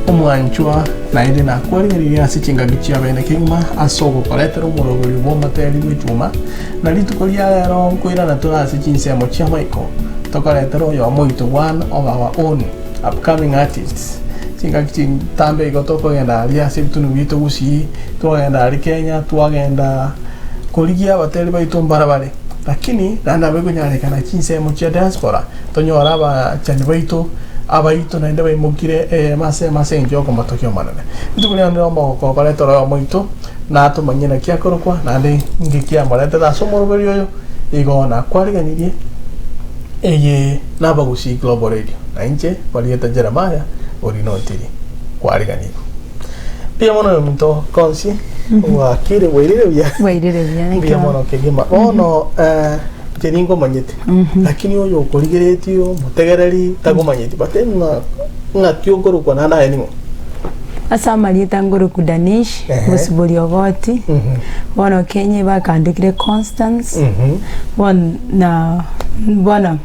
Omwanchwa naende nakwarigereirie ase chingaki chia bene kegima ase ogokoretera omoroberio bw'omoteeri bw'echuma, na rituko ria rero nkoirana tore ase chinsemo chi'amaiko, tokoretera oyomo oito one of our own upcoming artists. Chingaki chintambe igo tokogenda aria ase ebitunu biaito Gusii, twagenda aria Kenya, twagenda korigia abateri baito mbarabare, lakini naende nabo ekonyarekana chinsemo chia diaspora tonyore abachani baito abaito naende baimokire eyemo ase eyemo ase engencho y'okomotogia Omonene. Rituko riane riria omogoko okoreta ore oyomo oito, natomanyie naki akorokwa, naende ngeki amoretete ase omoroberi oyo, igo nakwariganirie eye n'Abagusii Global Radio, na inche bariete Jeremiah Orino Ntiri. Kwariganigwe. Mbuya mono oyominto Konsi, bwakire bwairire buya? Bwairire buya, Mbuya mono kegima. Bono eh, inche ninkomanyete, lakini oyo okorigeretie omotegereri takomanyeti, but ng'a ng'aki okorokwa naende aye ning'o? Ase amarieta ngoroku Danish, Ehe. Mosibori Ogoti, bono Kenya ebakandokire Constance, bono na bono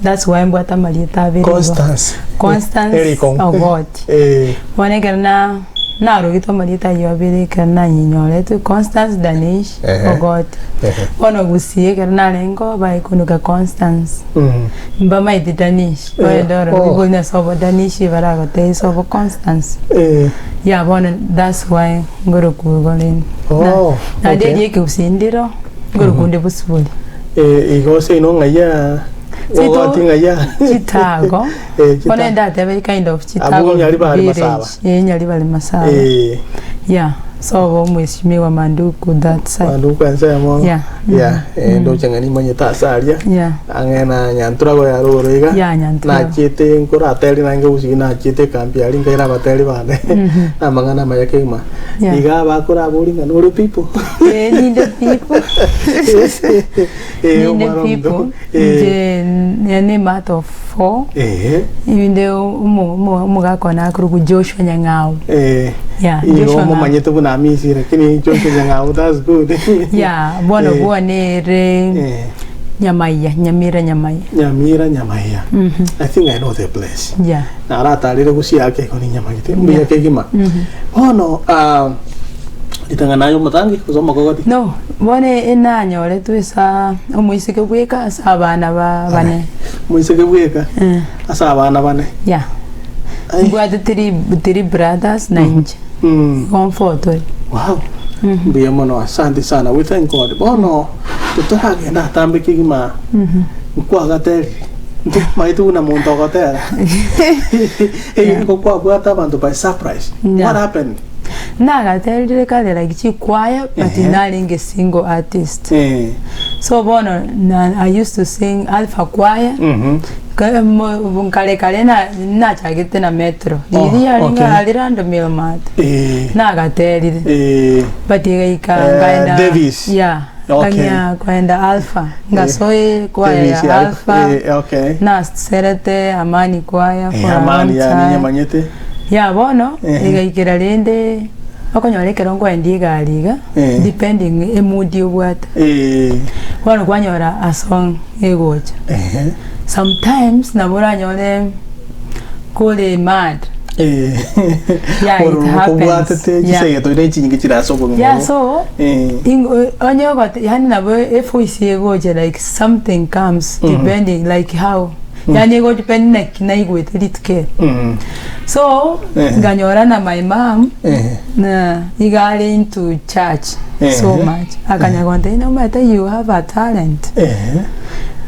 that's why mbwate amarieta abere igo. Constance. Constance Erikong'u. Ogoti. Eh. Bono ekero na narogete amarieta ayio abere ekero nanyinyoretwe, Constance Danish Ehe. Ogoti. Ehe. Bono gusii ekero narenge baekonuka Constance. Mm. Mbamaete Danish, Eh, oende ororo oh. oibori nase obo Danish baragotebia ase obo Constance. Eh. Yeah bono that's why ngorokwa igo rende. Oh, Naende okay. erio ekegusii ndiro, ngorokwa onde bosibori. Eh, igo seino ng'ai aa Seito ogoti ng'ai aa Chitago, Eh, chita- bono ndatebe kind of Chitago Abwo Nyaribari village. Masaba. Eh, Nyaribari Masaba. Eh, Yeah, sobo omweshimiwa Manduku that side. Manduku ensemo Yeah. yeah eh, ndoche ng'a nimanyete ase aria Yeah. ang'e na Nyanturago ya rogoro iga Yeah, Nyanturago. nachiete nkorateri nainge gusii nachiete ekambi aria nkaira abateri bane amang'ana amaya kegima Yeah. iga bakorabori ng'a nore people Eh, ninde people. Eh, Ninde omwana ominto. people. Eh. Nje ne matter of 4. Ehe. Inde omo- omo- omogaka one akorokwa Joshua Nyang'au. Eh. Yeah, Igo Joshua Ng'au. momanyete buna Amisi lakini Joshua Nyang'au that's good. Yeah, bono Eh. bwane ere Eh. Nyamaiya, Nyamira Nyamaiya. Nyamira Nyamaiya. I think I know the place. Yeah. Naratarire gusii ake igo ni Nyamagete mbuya kegima. Bono ah, ritang'ana aye omotangi gose omokogoti? No, bono enanyoretwe asa omoiseke bweka ase abana ba bane. Moiseke bweka Eh. ase abana bane. Yeah. Ai. Mbwate three, three brothers na inche. Mm. Igo mfour tore. Wow. Mbuya mono asante sana we thank God. Bono totaragenda atambe kegima nkwagaterire. Ntomaete buna monto ogotera. Yeah. Igo kwabwate abanto by surprise. Yeah. What happened? Nagaterire kare like chikwaya but Ehe. narenge single artist. Eh. So bono na I used to sing Alpha choir. Mhm. Ka- mo- kare kare na nachagete na Metro. Oh, Riria yarenge okay. ari Rando Milmart. Eh. Nagaterire. Eh. But igaika Eh, nkaenda Davis. Yeah. Okay. Nkang'ea kwenda Alpha. Ngasoe kwaya Davis, ya ya- Alpha. Eh, okay. Naserete Amani choir Eh, for a long Amani ya time. ninyamanyete. Ya bono, Ehe. egaikera rende okonyora ekero nkoendia egari iga, Eh. depending emood obwate. Eh. Bono kwanyora a song egocha. Ehe. Sometimes nabo oranyore kore mad. Eh. Yeah, it Oro happens. kobwatete Yeah. chisegeto ire chinyinge chire ase obogima Yeah, obo. so Eh. ing- onye ogote yaani nabo evoice egocha like something comes depending like how Yaani ego depend naki naigwete rituko eri. Mm. So Eh. nkanyora na my mom Eh. na iga are into church so Eh. much akanya gontebia nomanyete you have a talent Eh.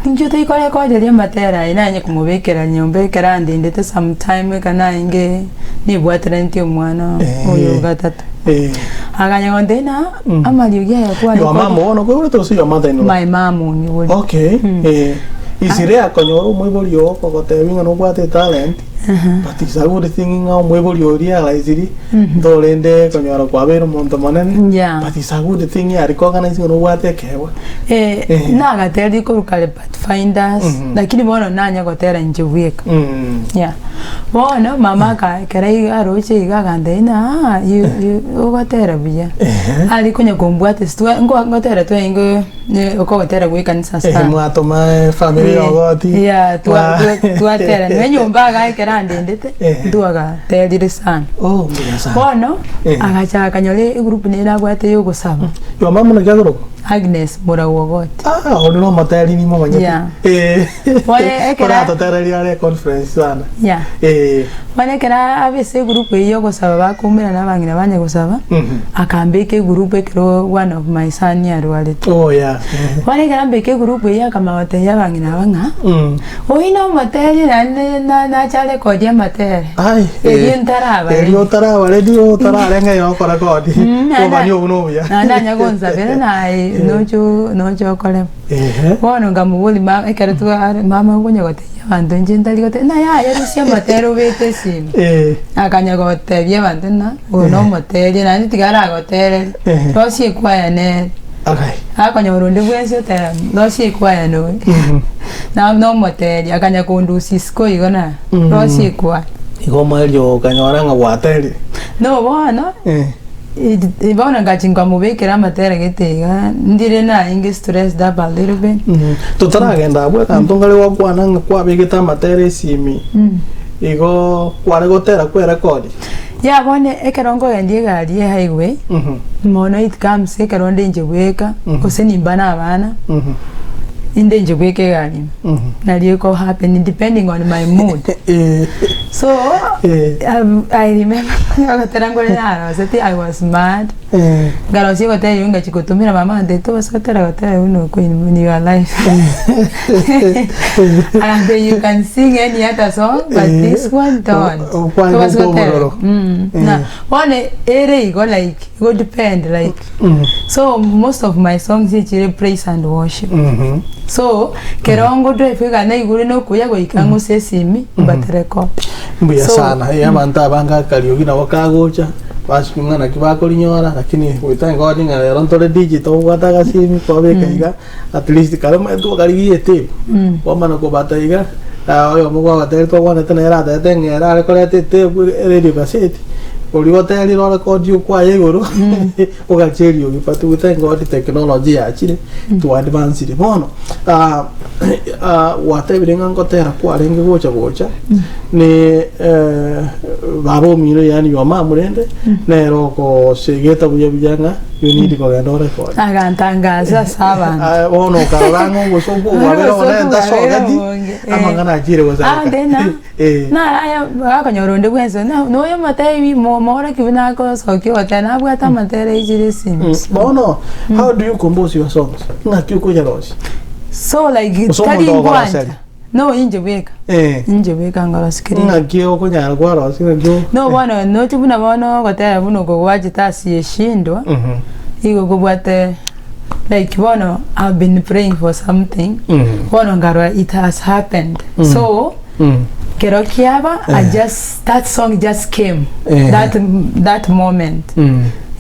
ninki otaikorekoderia amatera aye nanye komobekera nyomba ekero andendete sometime ekero narenge nibwataraneti omwana Eh. oyo ogatato Eh. akanya gontebia ng'a Mm. amariogi aya Your mom kwareko bono koiborete gose your mother in law? my mom onyibore Okay. Eh. Isire akonyora omoibori oo okogotebia ng'a nobwate etalent, but it's a good thing ng'a omoibori oria realize ntorende konyora kwabeire omonto monene, Yeah. but it's a good thing yari koorganize ng'a nobwate ekeegwa. Eh, Eh. nagateria korwa kare Pathfinders, Mhm. lakini bono nanya gotera inche bweka. Mm. Yeah. Bono mama aka ekero iga aroche iga agantebia ng'a ah, you you ogotera buya. Ehe. Aria konya kombwata ase twa nko ngotera twaenge okogotera gwa ekanisa Ehe, sana. mwatoma efamiri Eh, yogoti. yeah, twa- Mwa- twa- twatera. Nonya enyomba iga ekero. andendete Eh. ntwagaterire sana. Oh, mbuya sana. Bono Eh. agachaka nyore egroup nere abwate ya ogosaba. Your mama naki akorokwa? Agnes Muragwogoti. Ah, oria na omoteri nimomanyete. Yeah. Eh. Bono ekero Oratotereria are conference sana. Yeah. Eh. Bono ekero abe ase egroup eyio ya ogosaba bakoumerana abang'ina banye gosaba, Mhm. akambeka egroup ekero one of my son arwarete. Oh yeah. Eh. Bono ekero ambeka egroup eyio akamanya gotebia abang'ina aba ng'a, Mm. oyio na omoteri naende na- nache arekodie amatere. Ai. Erio eh. ntaraba Erio ready. otaraba ready otararenge yokorekodi. Mm, naende- Obani obo nobuya. naende anya gonsabera naye nocho noche okore. Ehe. Bono nkamoboria ma ekero tware mama okonya gotebia abanto inche ntari gotebia ng'a yaya rusia amatere obeke esimi. Eh. Akanya gotebia abanto ng'a oyo na omoteria naende tiga aragotererie, Ehe. rosia ekwaya nere. Agai. Akonyora onde bwensi oteba rosia ekwaya noyo, Mhm. na na omoteria akanya kondusia isiko igo na Mm. rosia ekwaya. Igo omoerio okanyora ng'a gwaterire. No bono. Eh. Bono ngachi nkamobekera amatera gete iga, ndire narenge stressed up a little bit. Totaragenda abwo eganto nkare gokwana ng'a kwabegete amatera esimi, igo kware gotera kwerekodi? Yeah bono ekero nkogendia egari ye highway, mono it comes ekero nde inche bweka, gose nimba na abana, inde inche bweka egari ime, nario eko happen depending on my mood. So I remember ogotera nkore naroseti I was mad, nkarosia ogotera eywo ngachia gotumera mama agantebia tobasa gotera gotera buna okwo in your life agantebia you can sing any other song but this one don't. Kwani Tobasa gotera obororo. Na bono ere igo like igo depend like so most of my songs echire praise and worship. So, kero ngo drive iga naigure nokuya goika ng'use esimi mbate record. Mbuya So, sana eh, abanto abange akariogi nabo kagocha basibwe ng'a naki bakorinyora lakini we thank God ng'a rero ntore digital obwate agasimi kwabeka iga at least kare omanyete okarigia etape kwamana kobata iga ah, oyomo gwagotebi twakwanete nere atebete ng'a ere are koreta etape eradio cassette oria oterire orekodi okwaye igoro Ogacha eriogi but we thank God technology yachire to advanced bono ah, ah, gwatebire ng'a ngotera kwarenge gocha gocha ne eh, baba omino yani your mom rende nere okosegeta buya buya ng'a you need kogenda orekodi Agantangaza ase abanto. Ah, bono okarora ng'a obosoku obwabere Obosoku one bwabere ntasogeti obonge, eh. amang'ana achire gosareka Ande na Eh. Na aya bakonyora onde bwensi na noyo omotebi mo moorokia buna agosokia ogoteba nabwate amatera aichire esimi. Bono how do you compose your songs? Ng'aki okoyarosia? So like Gose tari omonto ngwancha okoroseria? no inche bweka Eh. inche bweka ngorosia kera Ng'aki okonyara kwarosia ng'aki o- No bono noche buna bono ogotera buna oko gwachete asiyeshindwa Mhm. igo kobwate like bono I've been praying for something Mhm. bono nkarora it has happened so Kero kiaba I just that song just came Eh. that, that moment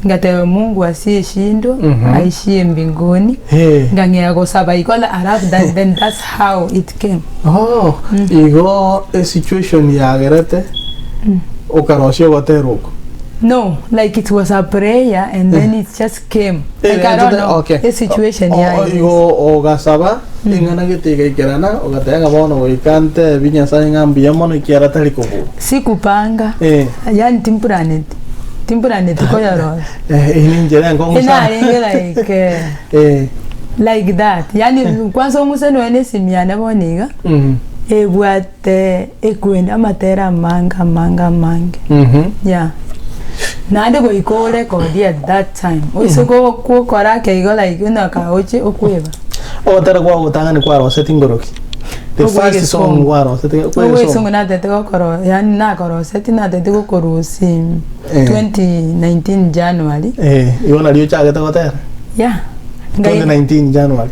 ngateba Mungu asiyeshindwa aishie mbinguni Eh. ngang'ea gosaba igo alafu that, then that's how it came Oh, igo esituation yagerete okarosia ogotera oko no like it was a prayer and then it just came like I don't know Okay. a situation O- yeah o- it is. igo ogasaba Ring'ana gete igaikerana, ogateba ng'a bono goika ntebi Nyasae ng'a mbuya mono ekiagera tari kobua. Sikupanga, Eh. yaani timpuraneti, timpuraneti koyorosa. Eh, eyio nenchera enkong'u sana. Enarenge like eh, Eh, like that yaani kwanza ong'use nonya na esimi yane bono iga, mhm, ebwate ekwenda amatera amange amange amange mhm. yeah. Naende goika orekodi at that time, oise go gokora ake igo like buna kagochia okweba. Ogotera kwa ogotang'ani kwaroseti ngoroki? The Ogwa first song egesongo. kwarosete kwa Ogwa egesongo. egesongo natete gokoro yaani nakoroseti natete gokorusia Eh. 2019 January. Eh, igo nario ochagete gotera? Yeah. Ngai- 2019 January.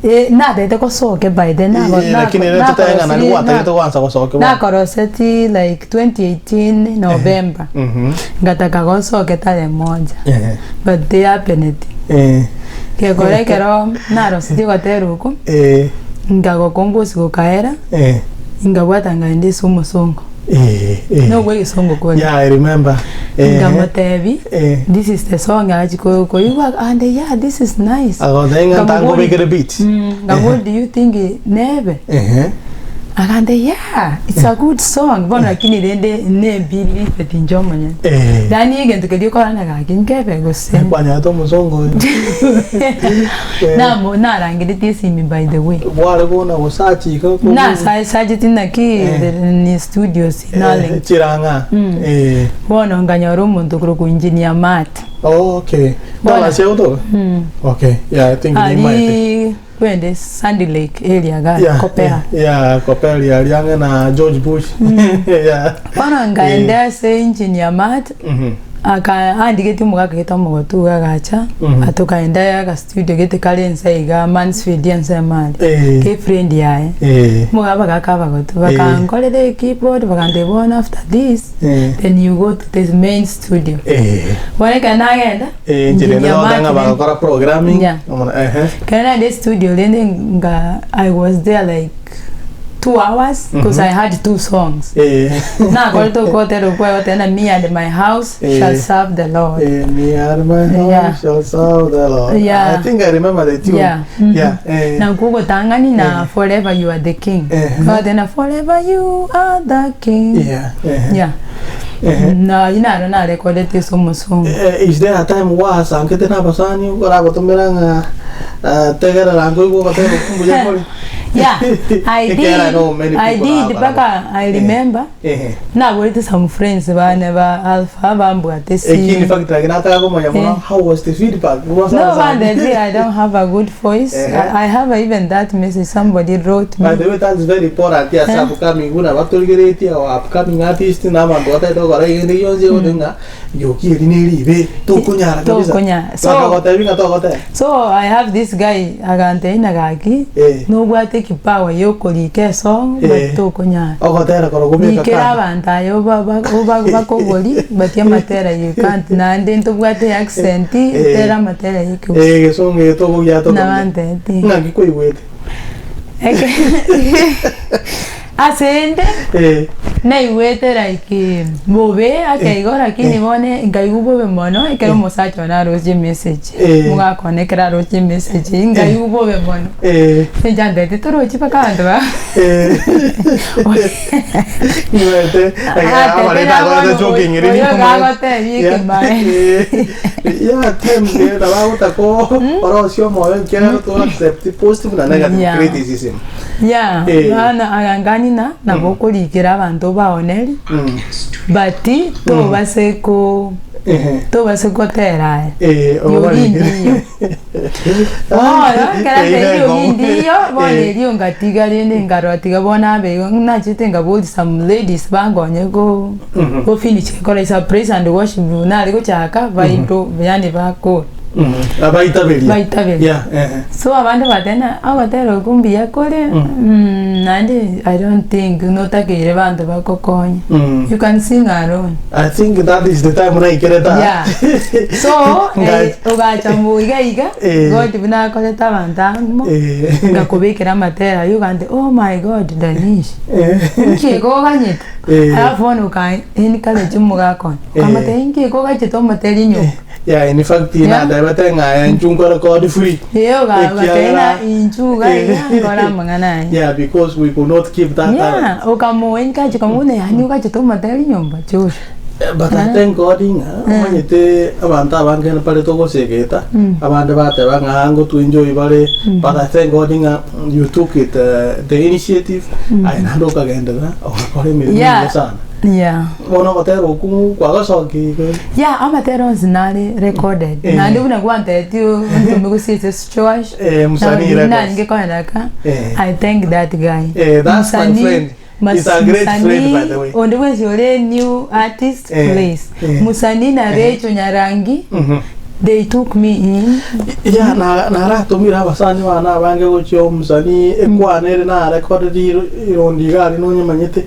Eh, natete gosoke by then nako- Eh, nako- lakini ere totebe ng'a nari nakorosirie- gwatagete gwansa gosokia bono. nakoroseti like 2018 November. Mhm. Ngataka gosoke tarehe moja. Eh. But they happened. Eh. Gekora ekero narosetie gotera oko, Eh. nkagokombosi gokaera, Eh. nkabwata nkaenda ase omosongo. Eh. Eh. Nobwa egesongo kore. Yeah, I remember. Eh. Nkamotebi, Eh. this is the song achi ko- koigwa and yeah this is nice. Agoteba ng'a Nkamobori- ntangobekere beat. Mm, nkamobori do you think nebe? Ehe. Agantebia yeah it's a good song bono lakini rende nebelieveti inche omonyene. Eh. Yaani egento keria okorora ng'a gaki nkebe gose. Kwanyarete omosongo oyo. Eh. Namo narangeretie esimi by the way. Bware kona gosearch iga ko- Nasacheti naki Eh. ni studios narenge. Eh, chirang'a. Eh. Bono nkanyora omonto okorokwa Engineer Matt. Oh, okay. Bono. Dallas egotoka? Okay. Yeah, I think nimaete. Aria kwende Sandy Lake area iga Yeah, Kopera. yeah, yeah, Kopera aria ang'e na George Bush. Yeah. Bono nkaenda ase Engineer Matt aka andigetie omogaka gete omogotu iga agacha atokaenda aga studio gete kare ense iga Mansfield ensemo aria Eh. ke friend yaye. Eh. Omogaka abagaka abagotu bakankorera ekeyboard bakantebia bono after this Eh. then you go to the main studio. Eh. Bono ekero nagenda Eh, inche rende Engineer nogoteba ng'a Matt rende- bagakora programming. Yeah. Omono, ehe. Ekero naende studio rende nga I was there like 2 hours because I had two songs. Eh. Nakorete ogotera okwo egoteba na me and my house Eh. shall serve the Lord. Eh, me and my house Yeah. shall serve the Lord. Yeah. I think I remember the tune. Yeah. Mhm. Yeah. Eh. Na nkwo ogotang'ani na Eh. forever you are the king. Eh. Ogoteba na forever you are the king. Yeah. Eh. Yeah. Eh. Na ayio naro narekodete ase omosongo. Eh, is there a time gwasankete na abasani okoragotomera ng'a ah, tegerera nkoigwa ogoteba okwo mbuya kore? Yeah, I Ekiagera I did, know many I people did are- mpaka I remember Eh. naborete some friends bane ba Alpha bambwate Eki in esimu. fact like nataka komanya mono Eh. how was the feedback? No, bandeti, I don't have a good voice. Eh. I have even that message somebody wrote By me. the way, that's very important ase Eh. upcoming buna batorigeretie our upcoming artist na abanto batagete gokora egento gionsi egoteba ng'a yoki eri ne ribe tokonyara kabisa. Tokonyara. So- Bakagotebi ng'a togoteba. So I have this guy agantebia ng'a gaki Eh. nobwate ekipawa ya okorika esong Eh. but tokonyara. Ogotera korwa kobeka Rikera kando. abanto aye bakogori but amatera you can't naende ntobwate accent Eh. tera amatera ya ekegusii. Eh, egesongo eke togogiatoka. Nabantebeti. Ng'aki kwaigwete? Ase ende Eh. naigwete like bobe ake igo lakini bono nkaigwa bobe mono ekero omosacha one aroche emessage Eh. omogaka one ekero aroche emessage nkaigwa bobe mono Eh. inche antebeti torochi mpaka abanto ba Eh. Niwete, abareta abareta joking eri oyo gagotebia ekemaene. Yeah, times eh, nabagotaka orosie omoyo ekiagera to accept positive na negative Yeah. criticism. Yeah, Eh. bono agangani na nabo okorikera abanto obaoneri Mm. but tobase ko Ehe. tobase gotera aye Eh, Yogi ndiyo. Bono ekero Eh, atebirie igo. yogi ndiyo bono Eh. erio ngatiga rende nkarora tiga bono abe igo nachete ngaboria some ladies bankonye go Mhm. go finish gokora is a praise and worship nare gochaka baito yaani bakora. Mhm. Abaitaberia. Baitaberia. Yeah, ehe. So abande bateba ogotera okwo mbuya kore mm, naende I don't think notakeire banto bagokonye. Mm. You can sing alone. I think that is the time naikerete aa. Yeah. So Nga- eh, ogacha mo iga iga Eh. God buna akorete abanto amo Eh. ngakobekera amatera aywo ogante oh my God Danish Eh. inki iga oganyete Eh. alafu bono oka encourage omogaka one Eh. okamotebia inki iga ogachete omoteri nyomba Yeah, in fact, Yeah. natebete ng'a inchu nkorecord free. Ee Ekiagera- ogateba inchu iga iga nkore amang'ana aya. Yeah, because we could not keep that talent. Yeah, okamoencourage okamobuna yaani ogachete omoteri nyomba Joshua. Eh, But I thank God ng'a omanyete abanto abange bare togosegeta abande bateba ng'a ngotu enjoy bare but I thank God ng'a you took it uh, the initiative aye naende okagenderera ogakora emeremo Yeah. emiya sana. Yeah. Bono ogotera okwo kwagosokia igo. Yeah, amatera onsi nare recorded. Eh. Naende buna gwantebetie ontome gose ase Joash. Eh, Msanii Records. Narenge koendaka. Eh. I thank that guy. Eh, that's my Msanii- friend. mas- He's a great friend, by msanii the way. onde bwensi ore new artist Eh, please. eh. Musanii na Rachel Nyarangi Mhm. they took me in. Ya na naratomire abasani bane abange gochia omusani ekwana ere narekodire iro irondi iga aria nonyemanyete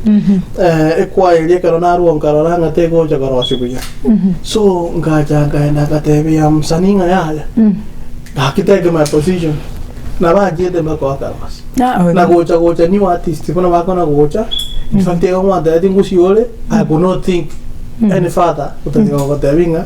eh, ekwaya eria ekero narwa nkarora ng'a tegocha korosia buya so ngacha nkaenda ngatebia msanii ng'a yaya gaki take my position nabachiete mpaka bakarosia Na na gocha gocha new artist buna bakona gocha in fact igo mwantebetie ngosiore I could not think any further gotatiga gogotebia ng'a.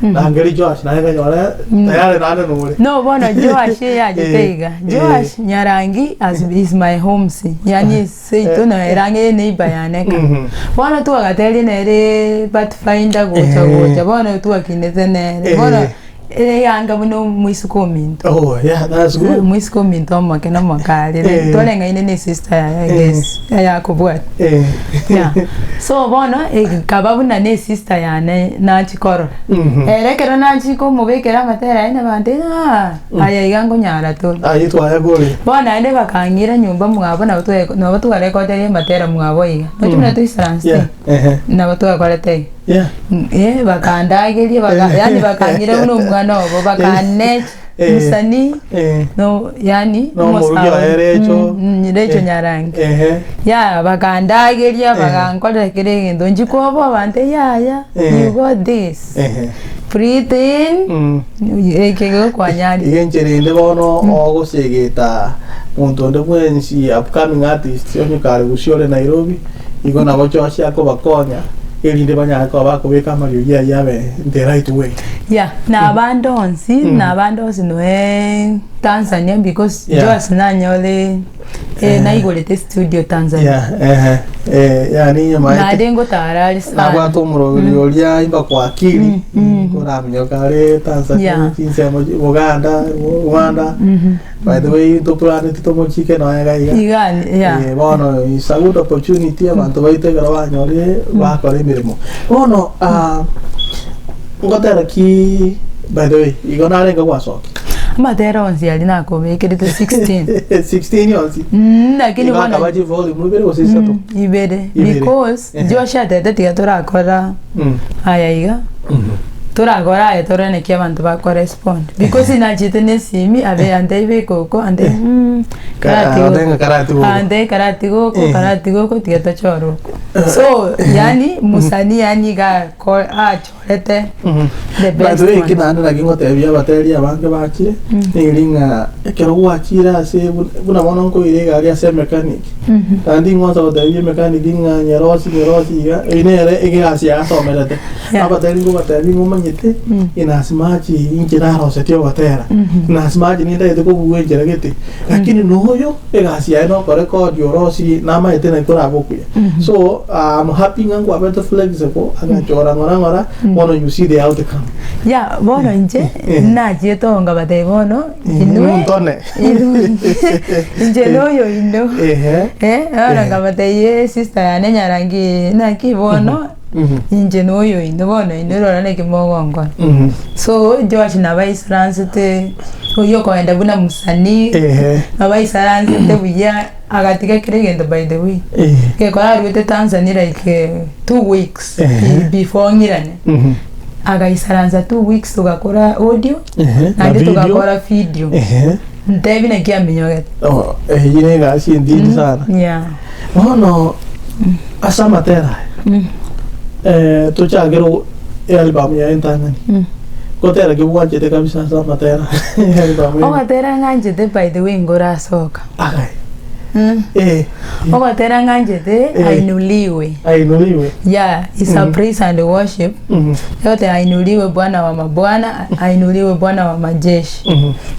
Nangeri Joash naye nkanyora tayari naende nore. No bono Joash eyachete Eh, iga. eh. Joash Nyarangi as is my homes. Yani seito na erange ye neighbor yane ka. Mhm. Bono twagateria nere pathfinder gocha Eh. gocha bono twakinete nere. Eh. Bono eyanga buna omoiseke ominto. Oh, yeah, that's good. Omoiseke ominto omoke na omokare. Eh. Twareng'aine na esister yaye I Eh. guess eyakobwata. Eh. Yeah. So bono ekaba buna ne sister yane nachia korora. Mhm. Ere ekero nachia komobekera amatera aye nabanto ng'a aya iga nkonyara tore. Aye twayagorire. Bono naende bakang'ira nyomba mwabo nabo twae nabo twarekoderia amatera mwabo iga. Nochi buna toisaranse Yeah. Ehe. nabo twakorete iga. Yeah. Eh, bakandageria baka yaani bakang'ira buna omwana obo bakanecha Eh. msanii Eh. no yaani No omorugi oye Rachel. Rachel Eh. Nyarangi. Ehe. Ya bakandageria Eh. bagankorera kera egento nchi koba abante yaya Eh. you got this Ehe. breathe in Mm. eke gokwanyari Iga enchera ende bono ogosegeta monto onde bwensi upcoming artist onye kare gusii ore Nairobi igo nabo chosi akobakonya erinde banyare koba bakobeka amariogi ayio abe in the right way. Yeah, na abande onsi na abande onsi noe Tanzania because Yeah. Joas nanyore eh, naigorete studio Tanzania Yeah, ehe, eh, yani nyuma naende ngotara are sana nabwate omoroberi oria imba kwa akili koraminyoka are Tanzania Yeah. chinsemo Buganda Rwanda by the way ntoplaneti tomochike nonya iga iga iga yeah. Eh, bono is a good opportunity abanto baito ekero banyorire bakora emeremo bono ah, ngotera ki by the way igo narenge gwasokia Amatera onsi aria nakobekerete 16 16 yonsi Mm, lakini igo bono akaba chivolume ibere gose isato Mm, ibere Ibere. because Ehe. Josh atete tiga torakora Mm. aya iga Mhm. torakora aya torore naki abanto bakorespond because nachete na esimi abe antebie beka oko ante mm, karati Ka- goko atenga karati goko. ante karati goko Eh. karati goko tiga tochore oko so yani musanii yani iga ko achorete the By best the way, one. eki naende naki ngotebia abateri abange bachire, neri ng'a ekero gwachire ase bu- buna bono nkoira egari ase emechanic, naende ing'wansa gotebia emechanic ng'a nyerosi nyerosi iga, eywo nere egasi yasomerete. Yeah. Abateri ngobatebia ng'a omanyete, in as much inche narosetie ogotera, in as much nintagete kobua enchera gete, lakini noyo egasi yaye nokorekodi orosie namaete naki korabe okuya. So I'm happy ng'a nkwabete flexible agachora ng'ora ng'ora bono you see the outcome. Yeah, bono inche Eh. nachiete oo nkabatebia bono Eh, inwe montone. inwe inche noyo ino Ehe. Eh, bono Eh. nkabatebia sister yane nyarangi naki bono Mhm. inche noyo ino bono inwe rora naki mogonkora Mhm. so Josh nabaisaransete oywo okoenda buna msanii Ehe. nabaisaransete buya agatiga kera egento by the way Eh. gekora arwete Tanzania like eh, 2 weeks Ehe. before ng'irane Mhm. agaisaransa 2 weeks togakora audio Ehe. Na naende video. togakora video Ehe. ntebi naki aminyogete Oh, eyio na egasi entindi sana. yeah Bono ase amatera aya eh, tochakere ealbum yaye entang'ani Mm. gotera ki bwanchete kabisa ase amatera ealbum eye? Ogotera ng'anchete by the way ngorasoka Agai. Mm. Eh. Ogotera ng'anchete Eh. ainuliwe Ainuliwe. yeah it's a praise and worship Mhm. yote ainuliwe bwana wa mabwana ainuliwe bwana wa majeshi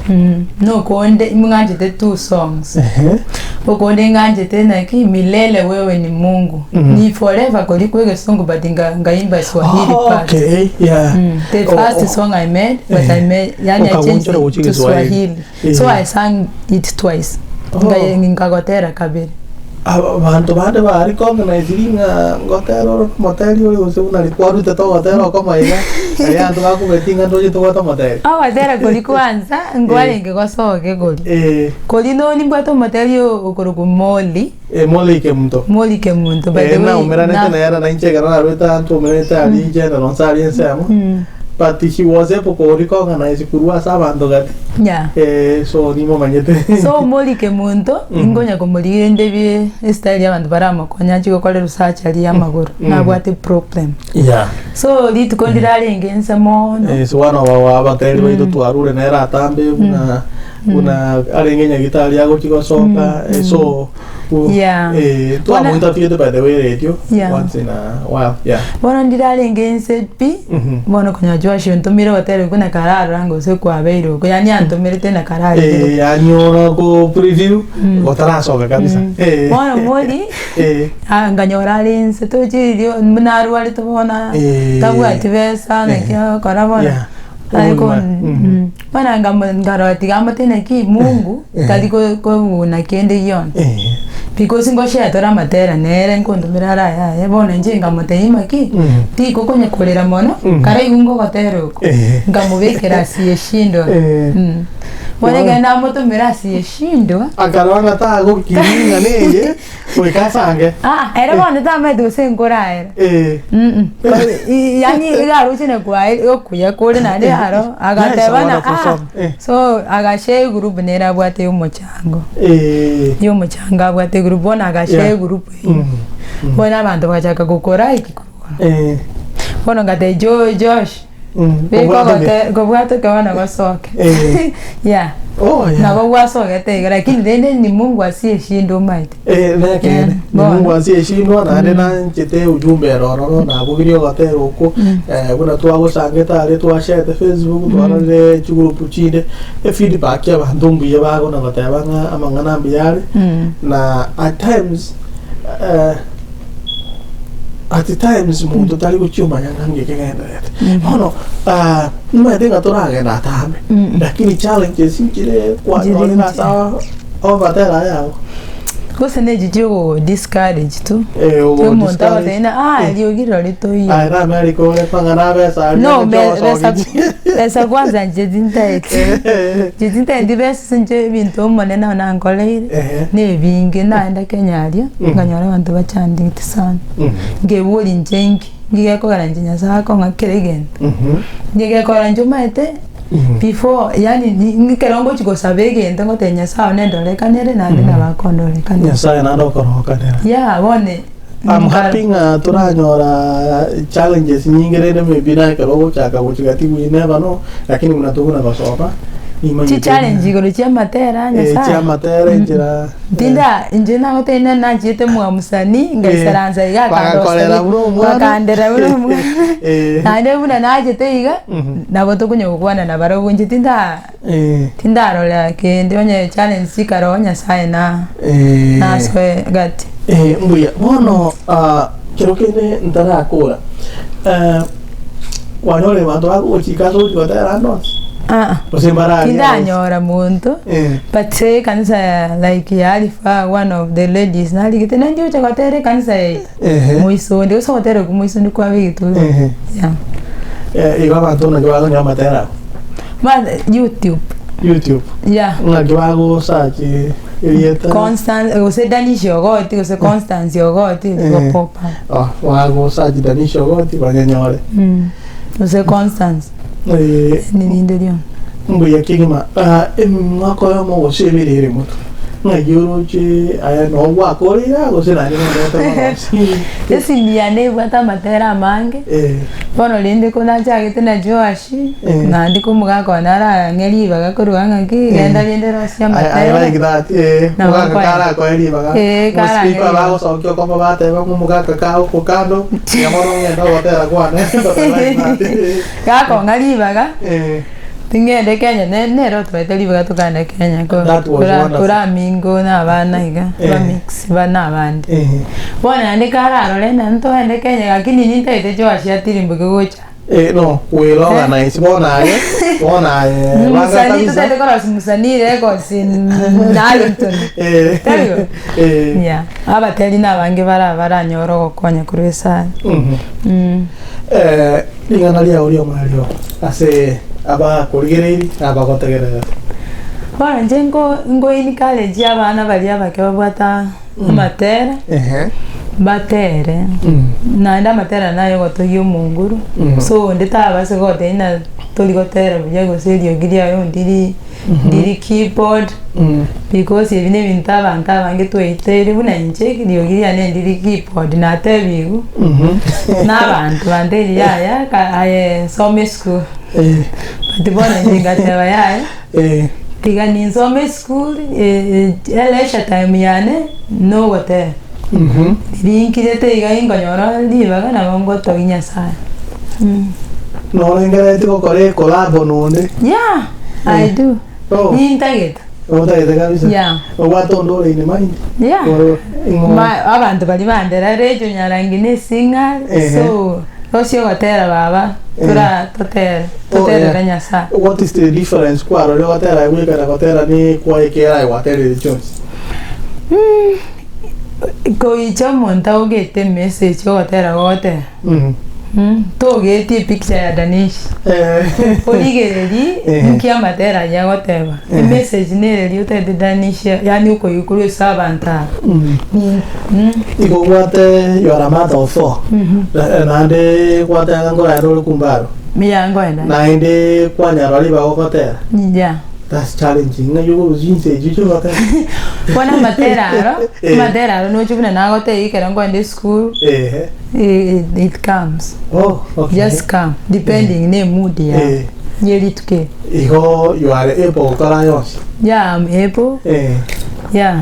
Mhm. Nokonde ng'anchete two songs Ehe. okonde ng'anchete naki milele wewe ni Mungu Mhm. ni forever kolikwa egesungu but nga ngaimba Swahili Oh, part okay. Yeah. The Oh, first oh. song I made but Eh. I made yani I changed Okawonchora it gochia to Kiswahili. Swahili so Eh. I sang it twice Oh. Nga- nkagotera kabere Abanto bande ba recognize ng'a ngotera ore omoteri ore gose buna riria kwarutete ogotera okomo iga, aria abanto bakobetia ng'a ntoche tobwate omoteri. Ogotera koria kwanza nkwarenge gosoa kegori. Eh. Koria nonye nimbwate omoteri okorokwa Molly. Eh, Molly Kemunto. Molly Kemunto by Eh, the way. naumeranete na- nere na inche ekero narwete aa ntwaumeranete aria general nse aria ensemo. But she was able ko recognize korwa ase abanto gati. Yeah. Eh, so nimomanyete. So Molly Kemunto ingonya komorigia inde bie estyle y'abanto baramokonye achie gokora research aria y'amagoro nabwate problem. Yeah. So rituko ndirarenge inse mono. Eh, so bono aba abateri baito twarure nere atambe buna buna arenge nyagitari agochi gosoka eh, so. Yeah. Eh, Bono- twamointerviewete by the way radio Yeah. once in a while. Yeah. Bono ndire arenge inse pi, Mhm. bono konya Josh ontomire ogotera okwo na kararora ngose kwabeire okwo, yaani antomerete na kararire. Eh, anyora ko preview gotarasoka kabisa. Eh. Bono mori, Eh. ah, nkanyora are inse tochirio buna arwarete bono Eh. tabwati besa naki Eh. agokora bono. Yeah. Aye Obogima. kon Mhm. bono ngamo nkarora tiga amote naki Mungu Eh. tari ko- kobuna kende gionsi. Eh. Because ngoshare tore amatera nere nkontomera are ayaye bono inche nkamotebia ng'aki Mm. tikokonya korera mono Mm. kare igo ngogotera oko Eh. nkamobekera asiyeshindwa Eh. Mm. Bono ekero namotomera asiyeshindwa Akarora ng'a tagokiringa neye goika asange. Ah, ere bono tamaete gose nkoraere Eh. Mm yaani iga aroche nakwae okuya kore naende aro Nice, agateba ng'a wonderful ah song. Eh. so agashare egroup nere abwate ya omochango. Eh. Ya omochango abwate egroup bono agashare Yeah. egroup eywo. Mm. Mm. Bono abanto bagachaka gokora eki korwa. Eh. Bono ngatebia Jo Josh. Mm. Beka Obwate ogote kobwate bono gosoke. Eh. Yeah. Oh, yeah. Nabo gwasogete iga lakini rende ni Mungu asiyeshindwa omaete. Eh, nekeene. Yeah, Ni bono. Mungu asiyeshindwa naende nanchete ujumbe ere ororo nabogirie ogotera okwo eh, buna twagosangete aria twasharete Facebook twarorire chigroup chinde efeedback ya abanto mbuya bagona goteba ng'a amang'ana mbuya are Mm. na at times eh, at times monto tari gochiomanya ng'a ng'iki kegendererete. Bono ah, nimanyete ng'a toragenda atambe, lakini challenges nchire kwanyorire Nchire ase amatera aya ago. Gose ne echi chiogo discourage tu. Eh, ogo Omonto discourage. agotebia ng'a ah Eh. riogi rirorio toiyo. Aye na America ore kwang'ana abesa aria No, ogocha besa ogosokia. besa kwanza inche tintaeti. Inche tintaeti besa ase inche ebinto omonene one ankoreire. Ehe. Na ebinge naenda Kenya aria, nkanyora abanto bachandegete sana. Nkeboria inche inki, inki gekogera inche Nyasaye akong'a kera egento. Inki gekogera inche omanyete, before yaani ni ekero ngochi gosaba egento ngotebia Nyasaye one ndorekanere naende nabo akondorekanera. Nyasaye naende okorokanera. Yeah bono I'm happy ng'a toranyora challenges nyinge rende maybe na ekero ogochaka gochika tiga you never know lakini buna tokona gosoka nimanyete Chichallenge igoro chiamatera eh, Nyasaye. chiamatera enchera Tinda inche nagotebia nane nachiete mwa msanii ngaisaransa iga Bagakorera akandoseria buna omwana. bakandera buna omwana Eh. naende buna nachete iga Mhm. nabo tokonya gokwana nabarobwo inche tinda Eh, tindarora kende onye challenge chikare oo Nyasaye na eh, nasoe gati. eh, mbuya bono ah, kero kende ntarakora eh, kwanyorire abanto bagochika ase ogochi gotera ande onsi Aa gose mbararia tindanyora monto Eh. but ekanisa like ya Alifa one of the ladies narigete nandi ocha gotera ekanisa yaito Ehe. moisonde gose ogotera okwo moisonde kwabegetwe igo Ehe. yeah. Eh, igo abanto naki bakonyora amatera abo Ba YouTube YouTube yeah. ng'aki bagosearch erieta Constance gose Danish Ogoti gose Constance Ogoti Eh. igo pop up Oh, bagosearch Danish Ogoti banyenyore mm. Gose Constance Eh, nirinde rionsi. mbuya kegima Ah, emwaka oyomo gose ebere ere moto ng'aki oroche aye noo gwakorire aa gose naende nonyorete bono Esimi yane ebwate amatera amange Eh, bono rende ko nachagete na Joash Eh. naende ko omogaka one arang'e ribaga korwa ng'aki genda rende rosie I, I amatera like that. Eh, Nabo mugaka nkoe. karakoe ribaga. Eh, karang'e Mosipika ribaga. bagosokia okomo bateba ng'a omogaka ka kando, tiga bono ng'ende ogotera kwane. But I like that. Gakong'a ribaga Eh, ting'ende Kenya ne- nere otoete ribaga tokagenda Kenya ko That was kora wonderful. koramingo na abana iga Eh. bamix bana abande. eh, Bono naende kararore na ntogende Kenya lakini nintaete Joash atirimboke gocha. eh, no, we'll organize. Bono aye, bono aye, banga Musanii kabisa. totete korosia musanii records in Arlington. Eh, Tarigo? eh, Yeah. Abateri na abange bara baranyore ogokonya korwa esare. mhm. Mm. Eh, ring'ana riao ri'omoerio ase abakorigereiri na abagotegererete. Bono inche nko nko encourage abana baria abake babwate amatera, Ehe. batere, Mm. naende amatera naye ogotogia omonguru, Mm. so onde tabasa gotebia ng'a tori gotera buya gose eriogi riaye ndiri ndiri keyboard, Mm. Because ebi nebinto abanto abange twaiteire buna inche eriogi riane ndiri keyboard natebigwe Mhm. na abanto bantebirie yaya ka aye soma esukuru Eh, but bono inche ngateba yaya eh. Tiga ninsome esukuru e leisure time yane nogotera. Riria nkirete iga inkonyora ribaga nabo ngotogia Nyasaye. Norengereretie gokora ecollabo nonde? Yeah, I do. Oh. Nintagete. Otagete kabisa? Yeah. Obwate onde ore in mind? Yeah. Ore- ing'o? Ma, abanto baria bandera Rachel Nyarangi ne esinger so rosie ogotera baba tora totere Oh, toterere yeah. Nyasaye. What is the difference kwarorire gotera bweka na gotera ne kwaye kera aye gwaterire chionsi? Koicha omonto aogete emessage ogotera gogotera togetie epicture ya Danish origererie nki amatera ayio agoteba emessage nere eria otagete Danish yaani okoigwa korwa ase abanto aba. Igo obwate you are a mother of four naende gwateba nkoragenda ore kumbaro Mbuya nkoenda. Naende kwanyarora ribaga ogotera. Yeah. That's challenging ng'ai okorusia chinsa echio chiogotera. Bono amatera aro, Eh. amatera aro noche buna nagotebia ekero nkoenda esukuru, Ehe. it comes. Oh, okay. Just come depending ne emood yao Eh. ye rituko eri. Igo you are able gokora aya onsi. Yeah, I'm able. Eh. Yeah.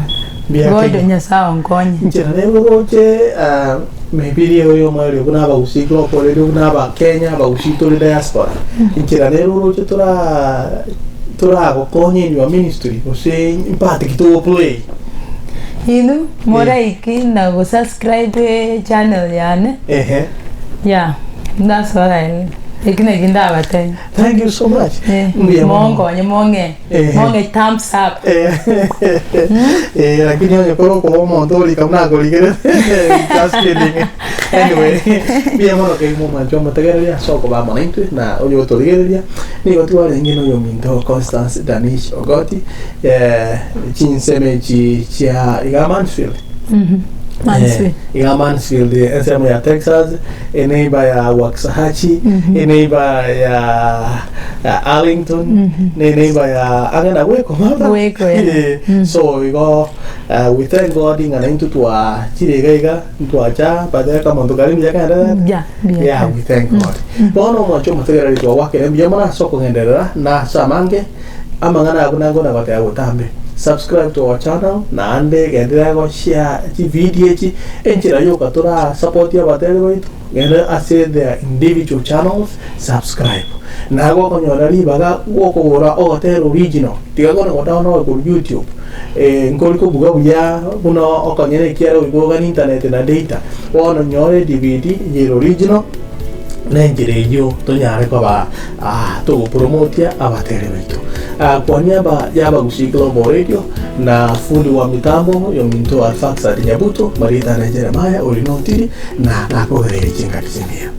Mbuya God kegima. Nyasaye onkonye. Inchera negoroche ah, maybe riego riomoerio buna abagusii twakoreire buna abakenya abagusii tore diaspora inchera nere oroche tora toragokonye in your ministry gose mpate ki togoplay. Inwe moraiki na gosubscribe channel yane. Ehe. Yeah, that's all I eki naki ndabatebie. Thank you so much. Eh, Mbuya mono. monkonye mong'e Eh. mong'e thumbs up. Eh, eh, lakini onye kore okoba omonto orika buna akorigerete just kidding anyway mbuya mono kegima omwancho omotegereria ase okoba amo naintwe na onye gotorigereria nigo twarenge na oyominto Constance Danish Ogoti eh, chinsemo echi chia iga Mansfield Mansfield. Eh, iga Mansfield ensemo ya Texas eneighbor ya Waxahachie eneighbor ya ya Arlington ne eneighbor ya ang'e na Waco mama Waco, yeah. Eh, so igo we thank God ng'a naintwe twachire iga iga ntwacha but akamonto kare mbuya kaendererete Yeah, mbuya yeah kare. we thank God bono omwancho omotegereri twagwakire mbuya mono ase okogenderera na ase amange amang'ana abwo nangona goteba botambe subscribe to our channel naende genderera go share chivideo echi enchera yoka tora support abateri baito genda ase their individual channels subscribe nago okonyora ribaga gokogora ogotera original tiga kona go download korwa youtube eh, nkori kobuga buya buna okonyora ekiara oigogani internet na data bono nyore dvd ere original na enchera eyio tonyare koba ah, togopromotia abatere baito. Ah, kwa niaba ya Abagusii Global Radio na fundi wa mitambo yominto Alfaxad Nyabuto, Marieta na Jeremiah ori notiri na nakogereire chingaki chingiya.